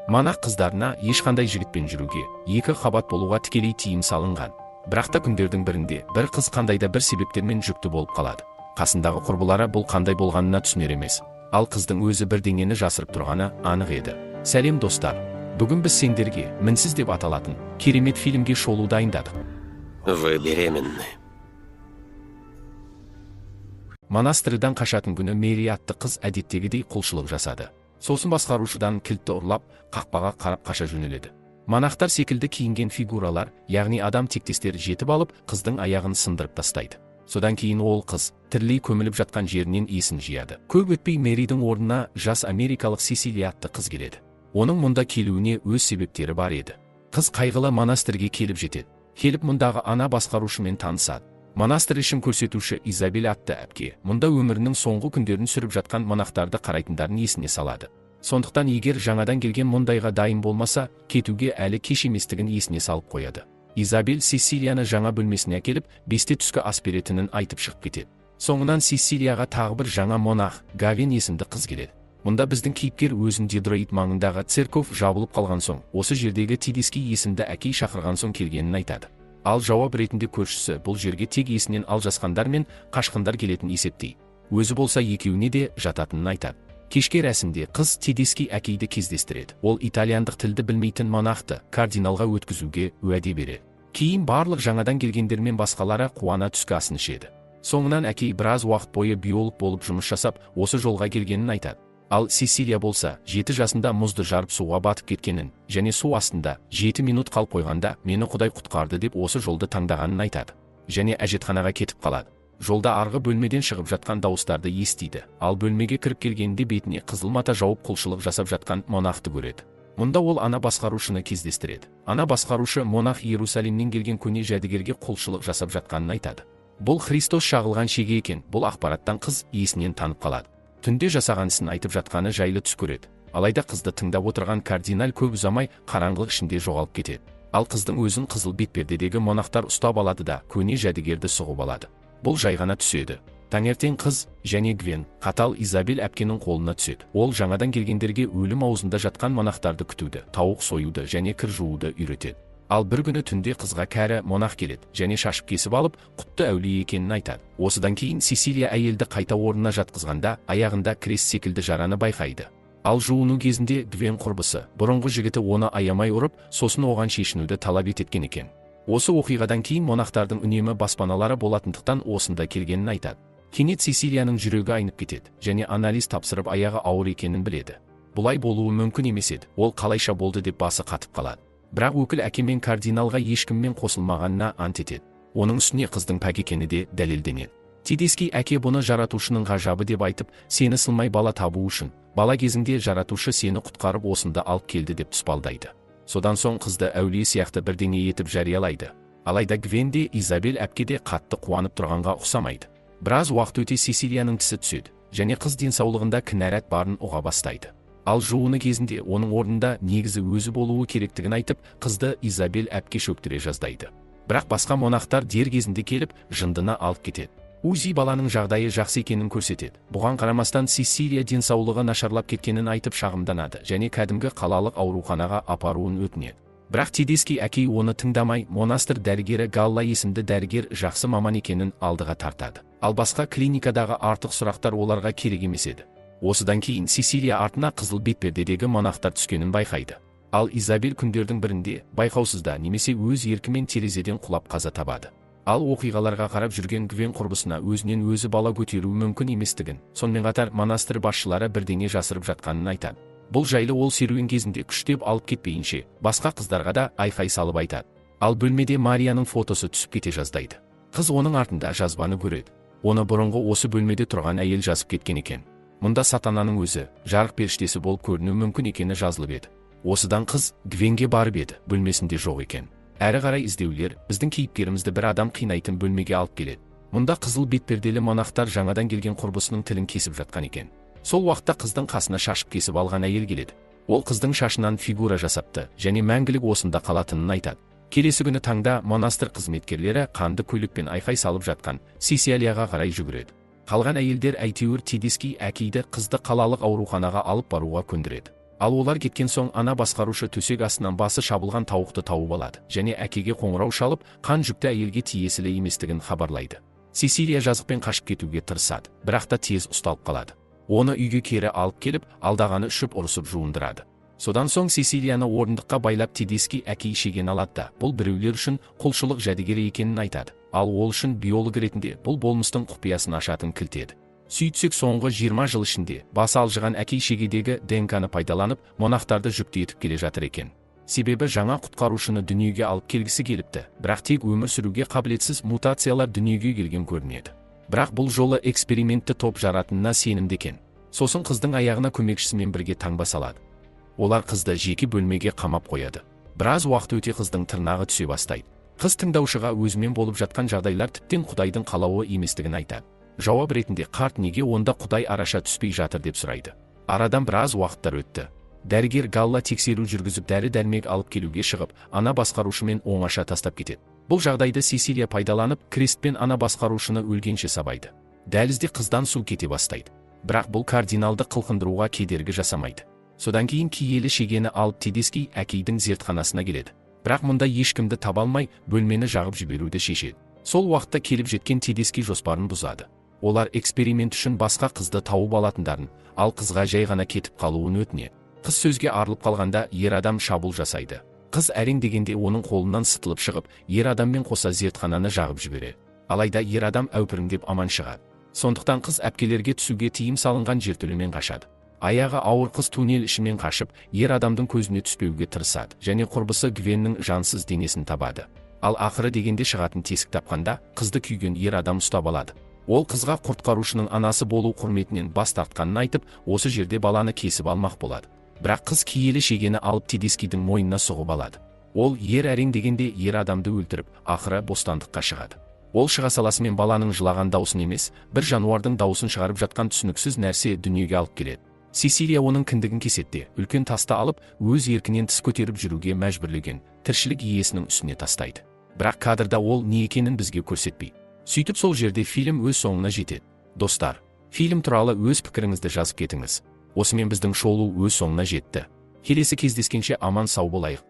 Монах қыздарына ешқандай жігітпен жүруге, екі қабат болуға тікелей тыйым салынған. Бірақ та күндердің бірінде бір қыз қандай да бір себептермен жүкті болып қалады. Қасындағы құрбылары бұл қандай болғанына түсінер емес. Ал қыздың өзі бірдеңені жасырып тұрғаны анық еді. Сәлем, достар. Бүгін біз сендерге «Мінсіз» деп аталатын керемет фильмге шолу дайындадық. Вы беременны. Монастырьдан қашатын күні Мэри атты қыз әдеттегідей құлшылық жасады. Сосын басқарушыдан кілтті ұрлап, қақпаға қарап қаша жөнеледі. Монахтар секілді киінген фигуралар, яғни адам тектестер, жетіп алып, қыздың аяғын сындырып тастайды. Содан кейін ол қыз тірілей көміліп жатқан жерінен есін жияды. Көп өтпей Мэридің орнына жас америкалық Сесилия атты қыз келеді. Оның мұнда келуіне өз себептері бар еді. Қыз қайғылы монастырьге келіп жетеді. Келіп, мұндағы ана басқарушымен танысады. Монастырь ішін көрсетуші Изабель атты әпке мұнда өмірінің соңғы күндерін сүріп жатқан монахтарды қарайтындарын есіне салады. Сондықтан егер жаңадан келген мұндайға дайын болмаса, кетуге әлі кеш еместігін есіне салып қояды. Изабель Сесилияны жаңа бөлмесіне әкеліп, 5-те түскі ас беретінін айтып шығып кетеді. Соңынан Сесилияға тағы бір жаңа монах, Гавен есімді қыз келеді. Мұнда біздің кейіпкер өзін Детройт маңындағы церковь жабылып қалған соң, осы жердегі Тедески есімді әкей шақырған соң келгенін айтады. Ал жауап ретінде көршісі бұл жерге тек есінен алжасқандар мен қашқындар келетін есептейді. Өзі болса, екеуіне де жататынын айтады. Кешке рәсімде қыз Тедески әкейді кездестіреді. Ол итальяндық тілді білмейтін монахты кардиналға өткізуге уәде береді. Кейін барлық жаңадан келгендер мен басқалары қуана түскі асын ішеді. Соңынан әкей біраз уақыт бойы биолог болып жұмыс жасап, осы жолға келгенін айтады. Ал Сесилия болса, 7 жасында мұзды жарып, суға батып кеткенін және су астында 7 минут қалып қойғанда, мені Құдай құтқарды деп, осы жолды таңдағанын айтады. Және әжетханаға кетіп қалады. Жолда арғы бөлмеден шығып жатқан дауыстарды естиді. Ал бөлмеге кіріп келгенде бетіне қызыл мата жауып, құлшылық жасап жатқан монахты көреді. Мұнда ол ана басқарушыны кездестіреді. Ана басқарушы монах Иерусалимнен келген көне жәдігерге құлшылық жасап жатқанын айтады. Бұл Христос шағылған шеге екен. Бұл ақпараттан қыз есінен танып қалады. Түнде жасаған ісін айтып жатқаны жайлы түс көреді. Алайда қызды тыңдап отырған кардинал көп ұзамай қараңғылық ішінде жоғалып кетеді. Ал қыздың өзін қызыл бетпердедегі монахтар ұстап алады да, көне жәдігерді сұғып алады. Бұл жай ғана түседі. Таңертең қыз және Гвен қатал Изабель әпкенің қолына түседі. Ол жаңадан келгендерге өлім аузында жатқан монахтарды күтуді, тауық союды және кір жууды үйретеді. Ал бір күні түнде қызға кәрі монах келеді және шашып кесіп алып, құтты әулие екенін айтады. Осыдан кейін Сесилия әйелді қайта орнына жатқызғанда, аяғында крест секілді жараны байқайды. Ал жуыну кезінде Гвен құрбысы, бұрынғы жігіті, оны аямай ұрып, сосын оған шешінуді талап еткен екен. Осы оқиғадан кейін монахтардың үнемі баспаналары болатындықтан, осында келгенін айтады. Кенет Сесилияның жүрегі айнып кетеді және анализ тапсырып, аяғы ауыр екенін біледі. Бұлай болуы мүмкін емес еді, ол қалайша болды деп басы қатып қалады. Бірақ өкіл әке мен кардиналға ешкіммен қосылмағанына ант етеді. Оның үстіне қыздың пәк екені де дәлелденеді. Тедески әке бұны жаратушының ғажабы деп айтып, сені сылмай бала табу үшін, бала кезіңде жаратушы сені құтқарып, осында алып келді деп тұспалдайды. Содан соң қызды әулие сияқты бірдеңе етіп жариялайды. Алайда Гвен де, Изабель әпке де қатты қуанып тұрғанға ұқсамайды. Біраз уақыт өте Сесилияның тісі түседі және қыз денсаулығында кінәрат барын ұға бастайды. Ал жуыны кезінде оның орнында негізі өзі болуы керектігін айтып, қызды Изабель әпке шөктіре жаздайды. Бірақ басқа монахтар дер кезінде келіп, жындыны алып кетеді. УЗИ баланың жағдайы жақсы екенін көрсетеді. Бұған қарамастан Сесилия денсаулығы нашарлап кеткенін айтып шағымданады және кәдімгі қалалық ауруханаға апаруын өтінеді. Бірақ Тедески әкей оны тыңдамай, монастырь дәрігері Галла есімді дәрігер жақсы маман екенін алдыға тартады. Ал басқа клиникадағы артық сұрақтар оларға керек емес еді. Осыдан кейін Сесилия артына қызыл бетпердедегі монахтар түскенін байқайды. Ал Изабель күндердің бірінде байқаусызда немесе өз еркімен терезеден құлап, қаза табады. Ал оқиғаларға қарап жүрген Гвен құрбысына өзінен өзі бала көтеруі мүмкін еместігін, сонымен қатар монастырь басшылары бірдеңе жасырып жатқанын айтады. Бұл жайлы ол серуен кезінде күштеп алып кетпейінше, басқа қыздарға да айқай салып айтады. Ал бөлмеде Марияның фотосы түсіп кете жаздайды. Қыз оның артында жазбаны көреді. Оны бұрынғы осы бөлмеде тұрған әйел жазып кеткен екен. Мұнда сатананың өзі жарық періштесі болып көрінуі мүмкін екені жазылып еді. Осыдан қыз Гвенге барып еді, бөлмесінде жоқ екен. Әрі қарай іздеулер біздің кейіпкерімізді бір адам қинайтын бөлмеге алып келеді. Мұнда қызыл бетперделі монахтар жаңадан келген құрбысының тілін кесіп жатқан екен. Сол уақытта қыздың қасына шашып кесіп алған әйел келеді. Ол қыздың шашынан фигура жасапты және мәңгілік осында қалатынын айтады. Келесі күні таңда монастырь қызметкерлері қанды көйлекпен айқай салып жатқан Сесилияға қарай жүгіреді. Қалған әйелдер әйтеуір Тедески әкейді қызды қалалық ауруханаға алып баруға көндіреді. Ал олар кеткен соң ана басқарушы төсек астынан басы шабылған тауықты тауып алады және әкеге қоңырау шалып, қан жүкті әйелге тиесілі еместігін хабарлайды. Сесилия жазықпен қашып кетуге тырысады, бірақ та тез ұсталып қалады. Оны үйге кері алып келіп, алдағаны үшін ұрысып жуындырады. Содан соң Сесилияны орындыққа байлап, Тедески әкей шегені алады да, бұл біреулер үшін құлшылық жәдігері екенін айтады. Ал ол үшін биолог ретінде бұл болмыстың құпиясын ашатын кілт еді. Сөйтсек, соңғы 20 жыл ішінде басы алжыған әкей шегедегі ДНК-ны пайдаланып, монахтарды жүкті етіп келе жатыр екен. Себебі жаңа құтқарушыны дүниеге алып келгісі келіпті, бірақ тек өмір сүруге қабілетсіз мутациялар дүниеге келген көрінеді. Бірақ бұл жолы экспериментті топ жаратынына сенімді екен. Сосын қыздың аяғына көмекшісімен бірге таңба салады. Олар қызды жеке бөлмеге қамап қояды. Біраз уақыт өте қыздың тырнағы түсе бастайды. Қыз тыңдаушыға өзімен болып жатқан жағдайлар тіптен Құдайдың қалауы еместігін айтады. Жауап ретінде қарт неге онда Құдай араша түспей жатыр деп сұрайды. Арадан біраз уақыттар өтті. Дәрігер Галла тексеру жүргізіп, дәрі-дәрмек алып келуге шығып, ана басқарушымен оңаша тастап кетеді. Бұл жағдайды Сесилия пайдаланып, крестпен ана басқарушыны өлгенше сабайды. Дәлізде қыздан су кете бастайды. Бірақ бұл кардиналды қылқындыруға кедергі жасамайды. Содан кейін киелі шегені алып Тедески әкейдің зертханасына келеді. Бірақ мұнда ешкімді таба алмай, бөлмені жағып жіберуді шешеді. Сол уақытта келіп жеткен Тедески жоспарын бұзады. Олар эксперимент үшін басқа қызды тауып алатындарын, ал қызға жай ғана кетіп қалуын өтінеді. Қыз сөзге арылып қалғанда ер адам шабуыл жасайды. Қыз әрең дегенде оның қолынан сытылып шығып, ер адаммен қоса зертхананы жағып жібереді. Алайда ер адам әупірімдеп аман шығады. Сондықтан қыз әпкелерге түсуге тыйым салынған жертөлемен қашады. Аяғы ауыр қыз туннель ішімен қашып, ер адамдың көзіне түспеуге тырысады және құрбысы Гвеннің жансыз денесін табады. Ал ақыры дегенде шығатын тесік тапқанда, қызды күйген ер адам ұстап алады. Ол қызға құтқарушының анасы болу құрметінен бас тартқанын айтып, осы жерде баланы кесіп алмақ болады. Бірақ қыз киелі шегені алып Тедескидің мойнына сұғып алады. Ол ер әрең дегенде ер адамды өлтіріп, ақыры бостандыққа шығады. Ол шыға саласымен баланың жылаған даусын емес, бір жануардың даусын шығарып жатқан түсініксіз нәрсе дүниеге алып келеді. Сесилия оның кіндігін кесетте, үлкен тасты алып, өз еркінен тыс көтеріп жүруге мәжбүрлеген тіршілік иесінің үстіне тастайды. Бірақ кадрда ол не екенін бізге көрсетпейді. Сөйтіп сол жерде фильм өз соңына жетеді. Достар, фильм туралы өз пікіріңізді жазып кетіңіз. Осымен біздің шолу өз соңына жетті. Келесі кездескенше аман сау болайық.